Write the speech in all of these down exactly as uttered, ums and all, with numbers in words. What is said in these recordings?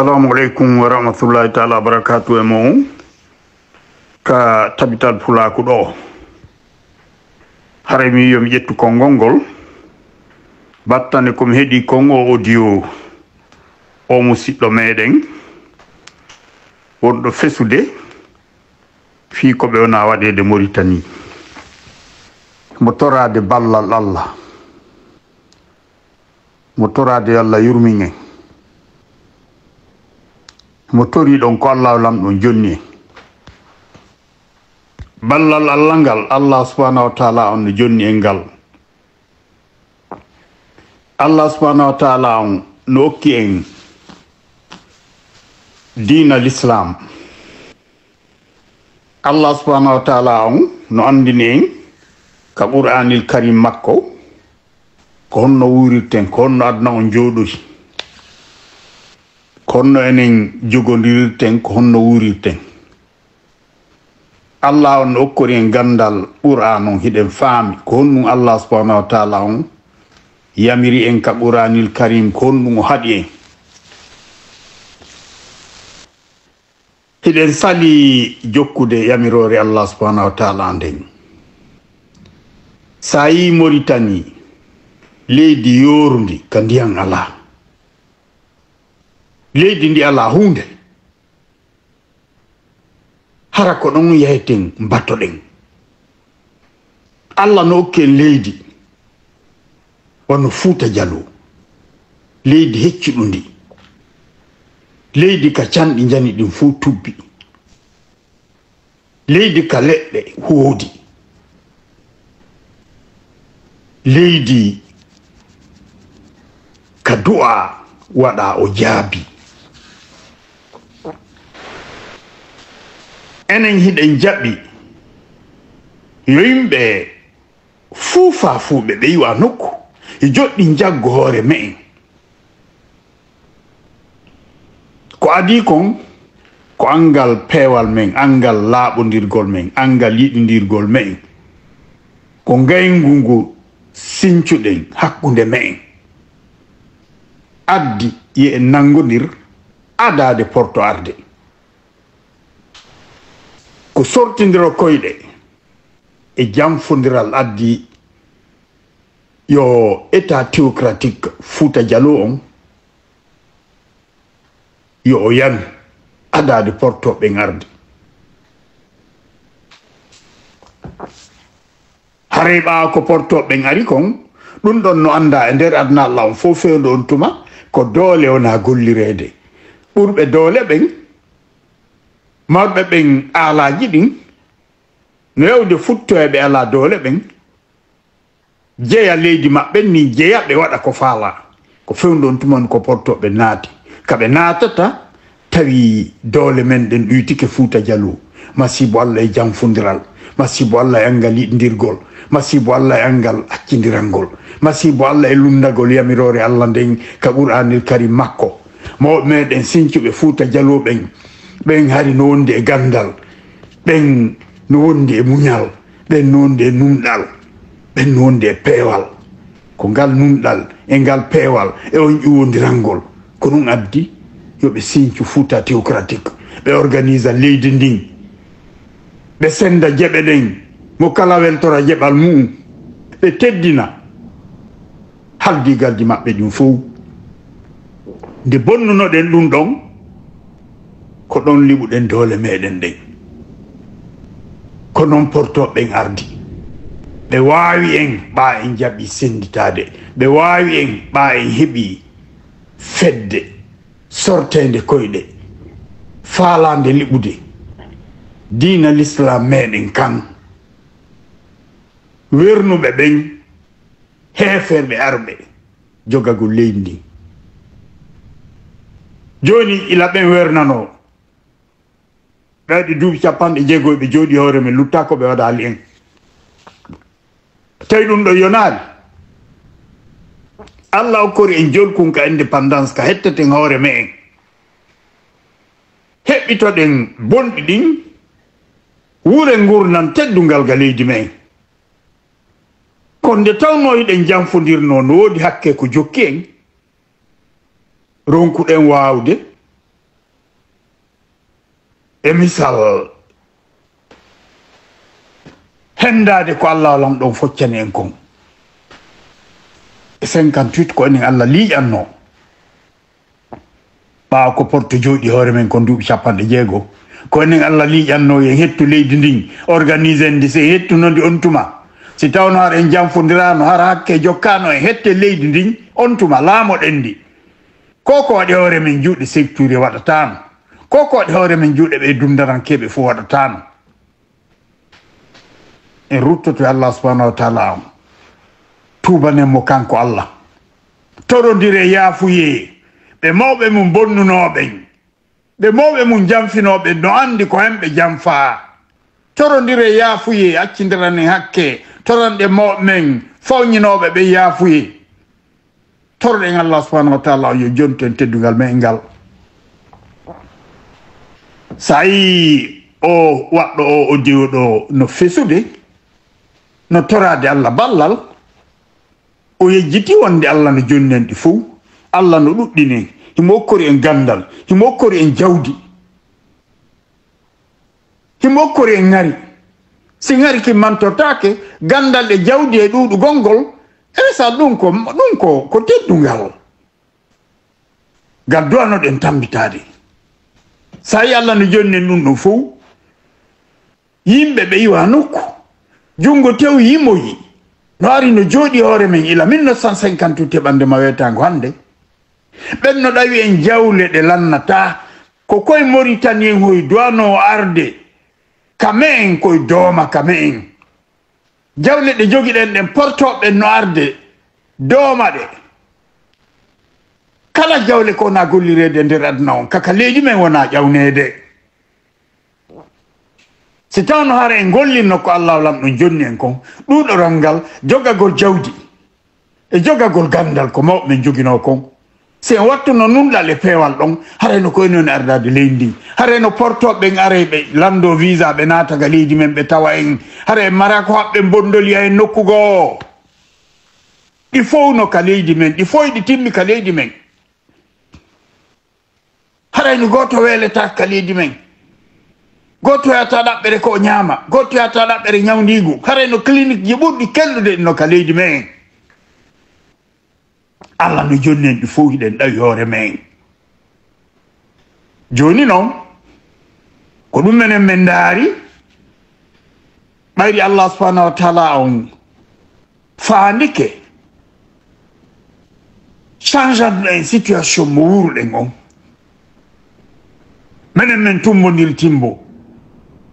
Assalamu aleykum wa rahmatullahi taala wa barakatuh e mo on ka tabital pulaaku ɗo. Haray mi yo mi ƴettu konngol ngol. Battane ko mi heɗi kon o audio o musiɗɗo meɗen wonɗo fesude fii ko ɓe wona waɗeede Moritani. Mo toraade ballal Allah. Mo toraade yo Allah yurmin en. Mo tori ɗon ko Allah lamɗo on jonni en. Ballal Allah ngal, Allah subhanahu wa taala on no jonni en ngal. Allah subhanahu wa taala on no okki en diina l'islam. Allah subhanahu wa taala on no anndini en ka Qur'aanil Karim makko ko honno wuurirten, ko honno aduna on jooɗori, ko honno enen jogondirirten, ko honno wuurirten. Allah on no okkori en ganndal Qur'aan on, hiɗen faami ko honɗum Allah subhanahu wa taala on yamiri en ka Qur'aanil Karim, ko honɗum o haɗi en. Hiɗen salii jokkude yamiroore Allah subhanahu wa taala nden. Sa yii Moritani, leydi yoorundi ka ndiyan alaa. Leydi ndi alaa huunde. Hara ko ɗon yaheten mbatoɗen. Allah no okki en leydi wano Fuuta Jaloo, leydi heccuɗundi, leydi ka canɗi njani ɗin fow tubbi, leydi ka leɗɗe woodi, leydi ka du'a waɗa o jaabi. Enen hiɗen jaɓi yo yimɓe fuu faa fuu ɓe ɓe iwa nokku, e joɗɗi njaggo hoore me'en. Ko adii kon, ko anngal peewal men, anngal laaɓondirgol men, anngal yiɗindirgol me'en. Ko ngayngu ngu sincuɗen hakkunde me'en. Addi yo en nanngondir adaade porto arde. Ko sortindiro koyɗe e janfondiral addi yo État théocratique Fuuta Jaloo on, yo o yanu adaade portooɓe ɓen arde. Haray ɓaawo ko portooɓe ɓen ari kon, ɗum ɗon no anndaa e nder aduna Allah on fow fewndo on tuma, ko doole wona gollireede. Ɓurɓe doole ɓen, marɓe ɓen aalaaji ɗin, no yawde futtoye ɓe alaa doole ɓen, jeya leydi maɓɓen, ni jeya ɓe waɗa ko faalaa. Ko fewndo on tuma on ko portooɓe naati. Ka ɓe naatata, tawi doole men ɗen ɗuytike Fuuta Jaloo. Masiibo Allah e janfondiral. Masiibo Allah e anngal yiɗindirgol. Masiibo Allah e anngal accindirangol. Masiibo Allah e lunndagol yamiroore Allah nden ka Qur'aanil Karim makko. Mawɓe meɗen sincuɓe Fuuta Jaloo ɓen, ɓen hari no wondi e ganndal, ɓen no wondi e muñal, ɓen no wondi e nunɗal, ɓen no wondi e peewal. Ko ngal nunɗal e ngal peewal e on ƴuwondirangol, ko ɗum addi yo ɓe sincu Fuuta théocratique, ɓe organisa leydi ndin, ɓe senda jeɓe ɗen, mo kala weltora jeɓal mu'um, ɓe teddina haldigaldi maɓɓe ɗin fow. Nde bonnunoɗen ɗum ɗon, ko ɗon liɓuɗen doole meɗen ɗen. Ko non portooɓe ɓen ardi. Ɓe waawi en ɓaa en jaɓi sennditaade. Ɓe waawi en ɓaa en heɓi fedde sorteende koyɗe, faalaande liɓude diina Lislaam meɗen kan. Wernuɓe ɓen, heeferɓe arɓe jogagol leydi ndin. Jooni ila ɓen wernanoo, ɓe waɗi duuɓi capanɗe jeego ɓe jooɗi hoore men, luttaa ko ɓe waɗaali en. Tawi ɗum ɗo yonaali. Allah okkori en jolkun ka indépendance ka hetteten hoore me'en. Heɓɓitoɗen bonɗi ɗin, wuren ngurndan teddungal ga leydi me'en. Kono nde tawnoo hiɗen janfondirnoo, no woodi hakke ko jokki en. Ronkuɗen waawde E misal, henndaade ko Allah Lamɗo on foccani en kon. E cinquante-huit ko enen Allah liiƴannoo. Ɓaawo ko Porto jooɗi hoore men kon duuɓi capanɗe jeego. Ko enen Allah liiƴannoo en hettu leydi ndin, organise ndi, si en hettuno ndi on tuma. Si tawno hara en janfondiraano, hara hakke jokkaano en hette leydi ndin, on tuma laamoɗen ndi. Ko ko waɗi hoore men juuɗe secteur waɗataano. Ko ko waɗi hoore men juuɗe ɓe dundarankeeɓe fof waɗataano. En ruttoto e Allah subhanahu wa taala on. Tuubanen mo kanko Allah. Torondire yaafuyee ɓe mawɓe mum bonnunooɓen. Ɓe mawɓe mum janfinooɓe no anndi ko hemɓe janfaa. Torondire yaafuyee, accindiranen hakke, toranɗe mawɓe men fawñinooɓe ɓe yaafuyee. Toroɗen Allah subhanahu wa taala on yo jontu en teddungal men ngal. So a yii o waɗɗo o, o diwo ɗo no fesude, no toraade Allah ballal, o yejjiti wonde Allah no jonni en ɗi fof. Allah no ɗuɗɗini en, himo okkori en ganndal, himo okkori en jawdi. Himo okkori en ŋari. Si ŋari kin mantortaake, ganndal e jawdi e ɗuuɗugol ngol, esa ɗum ko, ɗum ko, ko teddungal. Ngal duwanoɗen tambitaade. Sa yi Allah no jonni en ɗum ɗum fof, yimɓe ɓe iwa nokku, junngo tew yimoyi, no ari no jooɗi hoore men ila mille neuf cent cinquante-huit heɓande ma weetaango hannde. Ɓen no ɗawi en jawle ɗe lannataa. Ko koye Mauritanie en hoy duwanoo arde ka me'en, koye dooma ka me'en. Jawle ɗe jogiɗen ɗen, portooɓe ɓen no arde dooma ɗe. Kala jawle ko wona gollireede e nder aduna on, kaka leydi men wona ƴawneede. Si tawno hara en gollinno ko Allahu Lamɗo jonni en kon, ɗuuɗoral ngal, jogagol jawdi e jogagol ganndal ko mawɓe men joginoo kon, si en wattuno nunɗal e peewal ɗon, haray no ko enen woni ardaade leydi ndin. Haray no portooɓe ɓen aray ɓe lanndoo visa, ɓe naata ga leydi men, ɓe tawa en. Haray en maraa ko haɓɓen bonndoli en nokku goo. Ɗi fow no ka leydi men, ɗi fow ɗi timmi ka leydi men. Haray no gooto weeletaake ka leydi men. Gooto yahataa ɗaɓɓere ko o ñaama, gooto yahataa ɗaɓɓere ñawndiigu. Haray no clinique ji ɓurɗi kelɗude ɗin no ka leydi men. Allah no jonni en ɗi fow, hiɗen ɗawi hoore men. Jooni non, ko ɗum menen men ndaari, ɓayri Allah subhanahu wa taala on faandike changeande en situation mo wuuruɗen on. Menen men tumbondiri timbo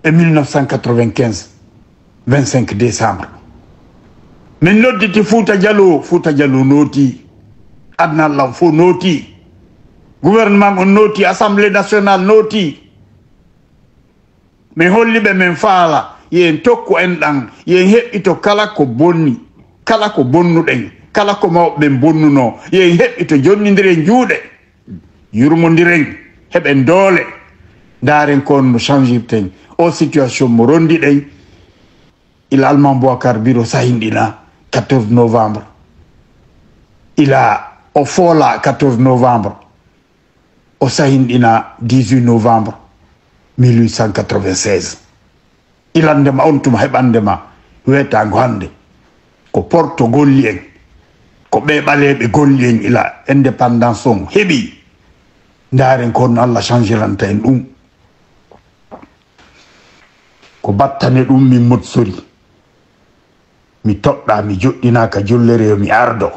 e mille neuf cent quatre-vingt-quinze, vingt-cinq décembre. Min nodditi Fuuta Jaloo, Fuuta Jaloo nooti. Aduna Allah on fof nooti. Gouvernement on nooti, Assemblée nationale nooti. Min holli ɓe min faala, yo en tokku enɗan, yo en heɓɓito kala ko bonni, kala ko bonnuɗen, kala ko mawɓe ɓen bonnunoo, yo en heɓɓito, jonnindiren juuɗe, yurmondiren, heɓen doole, ndaaren ko honno changirten o situation mo rondiɗen. Ila Alman Boubacar Biro sahinɗina quatorze novembre. Ila o foola quatorze novembre. O sahinɗina dix-huit novembre mille huit cent quatre-vingt-seize. Ilande ma on tuma, heɓande ma weetaango hannde. Ko Porto golli en, ko ɓee ɓaleeɓe golli en ila indépendance on heɓi. Ndaaren ko honno Allah changiranta en ɗum. Ko battane ɗum min motsori. Mi toɗɗaa, mi joɗɗinaa ka jollere, yo mi ardo.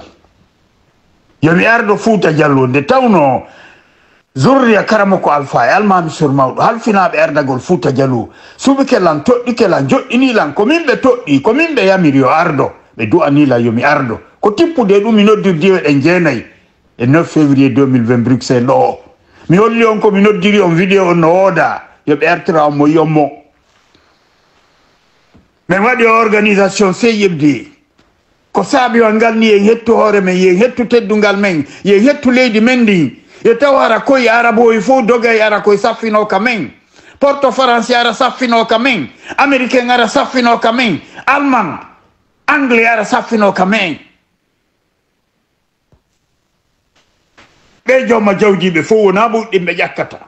Yo mi ardo Fuuta Jaloo, nde tawnoo zurriya Karamoko Alfa e Almaami Sor Mawɗo, halfinaaɓe ardagol Fuuta Jaloo, suɓike lan, toɗɗike lan, joɗɗinii lan, ko min ɓe toɗɗii, ko min ɓe yamiri yo ardo, ɓe du'anii lan yo mi ardo. Ko tippude e ɗum mi noddiri diiwe ɗen jeenay e neuf février deux mille vingt Bruxelles ɗoo. Mi holli on ko mi noddiri on, vidéo on no woodaa, yo ɓe artira on mo yi on mo. Min waɗi o organisation C I F D. Ko saabi on ngal ni, yo en hettu hoore men, yo en hettu teddungal men, yo en hettu leydi men ndin. Yo taw hara koye Arabooɓe fof dogay ara koye saffinoo ka men. Porto Faransi ara saffinoo ka men. Américain ara saffinoo ka men. Alman, Anglais ara saffinoo ka men. Ɓee jawma jawdiiɓe fof wonaa ɓuyɗin ɓe ƴakkata.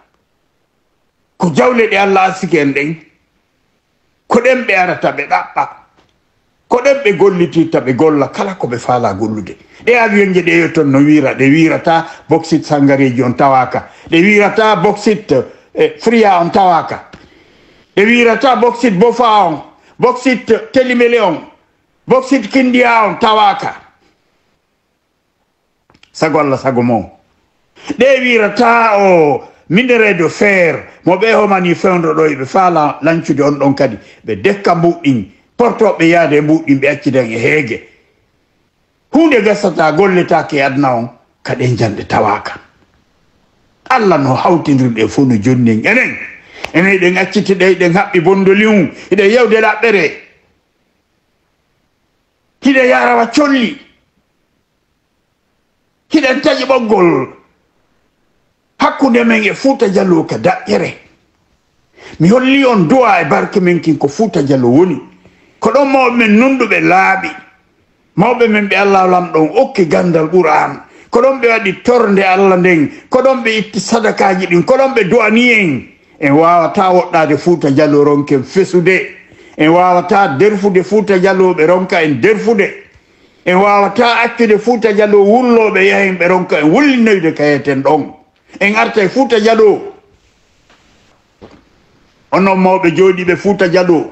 Ko jawle ɗe Allah arsiki en ɗen, ko ɗen ɓe arata ɓe ɗaɓɓa, ko ɗen ɓe gollitirta ɓe golla kala ko ɓe faalaa gollude. Ɗe avion je ɗe yotton no wiira, ɗe wiirata boksit sangareeji on tawaaka, ɗe wiirata boksit, eh, fria on tawaaka, ɗe wiirata boksit bofa on, boksit telimele on, boksit kindiya on tawaaka. Sago Allah, sago mon. Ɗe wiirata o minerai de fer, mo ɓe homani fewndo ɗo, ɓe faala lancude on ɗon kadi, ɓe dekka mbuɗɗin, portooɓe yaade e mbuɗɗin, ɓe accidan e heege. Huunde gasata, golletaake e aduna on, ka ɗen janɗe tawaaka. Allah no hawtindirɗe fof no jonni en. Enen, enen hiɗen acciti ɗe, hiɗen haɓɓi bondoliun, hiɗen yawde ɗaɓɓere. Hiɗen yarawa colli. Hiɗen taƴi ɓoggol hakkunde men e Fuuta Jaloo ka daƴƴere. Mi holli on du'a e barke men kin ko Fuuta Jaloo woni. Ko ɗon mawɓe men nunɗuɓe laaɓi. Mawɓe men ɓe Allah Lamɗo on okki gandal Qur'an. Ko ɗon ɓe waɗi tornde Allah nden. Ko ɗon ɓe itti sadakaaji ɗin. Ko ɗon ɓe du'ani en. En waawataa woɗɗaade Fuuta Jaloo ronken fesude. En waawataa derfude Fuuta Jaloo ɓe ronka en derfude. En waawataa accude Fuuta Jaloo wullooɓe yahen ɓe ronka en wullinoyde ka yeten ɗon. En artay Fuuta Jaloo. Onon mawɓe jooɗiiɓe Fuuta Jaloo,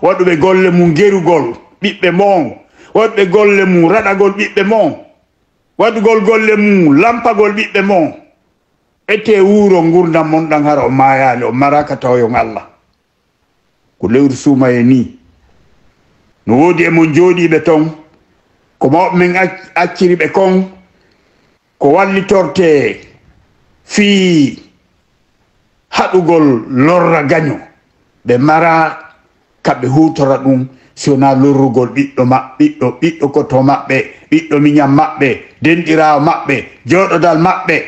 waɗuɓe golle mum gerugol ɓiɓɓe mon, waɗuɓe golle mum raɗagol ɓiɓɓe mon, waɗugol golle mum lampagol ɓiɓɓe mon. Etee wuuro ngurndan mon ɗan, hara on maayaali, on maraaka tawoyon Allah. Ko lewru suumaye nii. No woodi e mon jooɗiiɓe ton, ko mawɓe men ac-, acciri ɓe kon, ko wallitortee fii haɗugol lorra gaño. Ɓe maraa ka ɓe huutora ɗum, si wonaa lorrugol ɓiɗɗo ma-, ɓiɗɗo, ɓiɗɗo koto maɓɓe, ɓiɗɗo miñan maɓɓe, denɗiraawo maɓɓe, jooɗodal maɓɓe.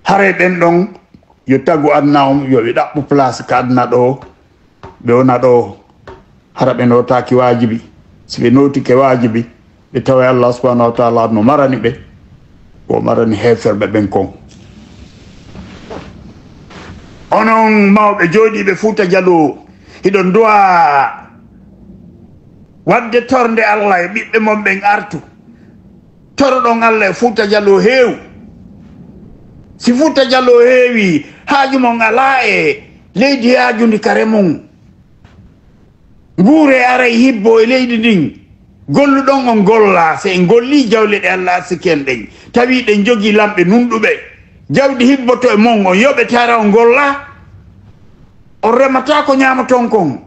Haray ɓen ɗon, yo tagu aduna on, yo ɓe ɗaɓɓu place ka aduna ɗoo, ɓe wona ɗoo, hara ɓe nootaaki waajibi. Si ɓe nootike waajibi, ɓe taway Allah subhanahu wa taala no marani ɓe, ko marani heeferɓe ɓen kon. Onon mawɓe jooɗiiɓe Fuuta Jaloo, hiɗon du'a wadde tornde Allah e ɓiɓɓe mon ɓen artu. Toroɗon Allah e Fuuta Jaloo heew. Si Fuuta Jaloo heewi, haaju mon alaa e leydi yaajundi kare mum. Nguuree aray hibbo e leydi ndin. Golluɗon on golla, si en gollii jawle ɗe Allah arsiki en ɗen, tawi ɗen jogii lamɓe nunɗuɓe. Jawdi hibboto e mon, on yoɓete hara on golla? On remataa ko ñaamoton kon.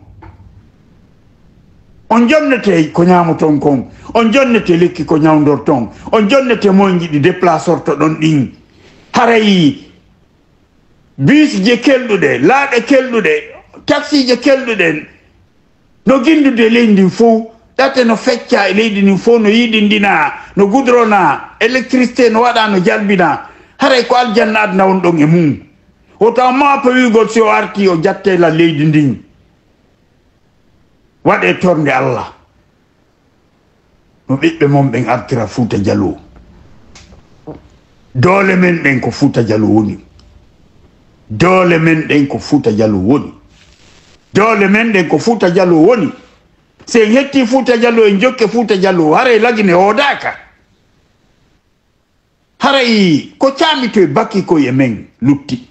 On jonnete ko ñaamoton kon. On jonnete lekki ko ñawndorton. On jonnete moyji ɗi déplacertoɗon ɗin. Haray bus je kelɗuɗe, laaɗe kelɗuɗe, taxi je kelɗuɗe, no gindude leydi ndin fow, ɗate no fecca e leydi ndin fow, no yiɗindina, no gudrona, électricité no waɗa, no jalbina. Haray ko aljanna aduna won ɗon e mum. Wota on maapo wi'ugol si o arti o jattay lan leydi ndin. Waɗee tornde Allah. No ɓiɓɓe mon ɓen artira Fuuta Jaloo. Doole men ɗen ko Fuuta Jaloo woni. Doole men ɗen ko Fuuta Jaloo woni. Doole men ɗen ko Fuuta Jaloo woni. Si en hettii Fuuta Jaloo, en jokke Fuuta Jaloo, haray Lagine hoodaaka. Haray ko caamito e baki koye men lutti.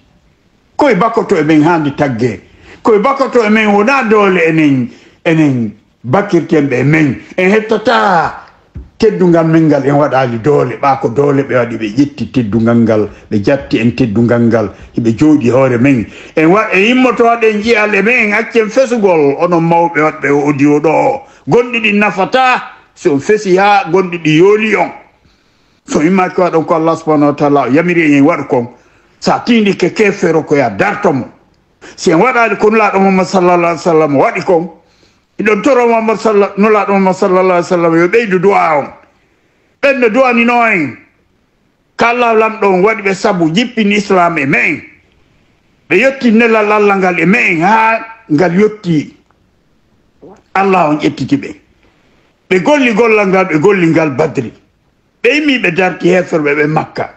Koye bakoto e men haandi taggee. Koye bakoto e men wonaa doole enen, enen bakirten ɓe e men. En hettataa teddungal men ngal en waɗaali doole. Ɓaa ko doole ɓe waɗi, ɓe ƴetti teddungal ngal, ɓe jatti en teddungal ngal, hiɓe jooɗi hoore men. En wa-, en immoto waɗen ƴi'al e men, en accen fesugol, onon mawɓe waɗɓe o audio ɗo. Gonɗi ɗin nafataa, si on fesi haa gonɗi ɗi yooli on. So immaaki waɗon ko Allah subhanahu wa taala o yamiri en waɗu kon, sa tindike kefero ko ya darto mo. Si en waɗaali ko Nulaaɗo Muhammad sallallahu alaihi wasallam waɗi kon, iɗon toro Muhammad salla-, Nulaaɗo Muhammad sallallahu alaihi wasallam yo ɓeydu du'a on. Ɓen no du'anino en. Ka Allah Lamɗo on waɗi ɓe sabu jippini Islam e me'en. Ɓe yotti nelal Allah ngal e me'en haa ngal yotti. Allah on ƴettiti ɓe. Ɓe golli gollal ngal, ɓe golli ngal Badri. Ɓe immi ɓe darti heeferɓe ɓe Makka.